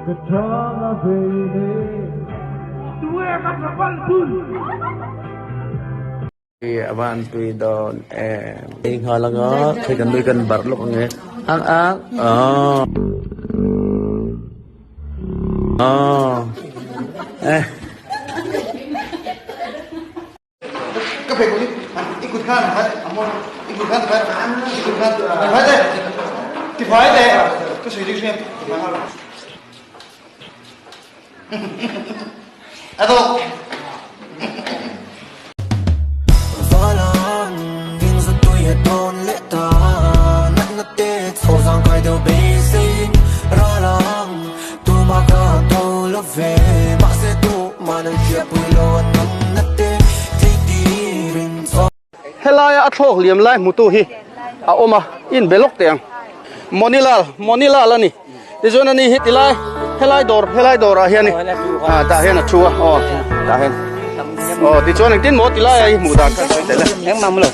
A van tui dawn em. Ei nghal anga thei kan nui kan barh lawk ange ang ang aw aw eh. Ka phei kut i kut khan i kut khan i kut khan tifai teh tifai teh ka sawi dik hriam tifai nghal a dawk. Helaia a thlawk liam lai hmutu hi a awm a, in be lawk teh ang. Monilal, Monilal a ni. Tichuan ani hi tilai helai dawr helai dawrah hian ah tah hian a thu a aw tah hian aw tichuan engtin maw tilai a i hmuh dan kha sawi tel e. Engmah maw lo.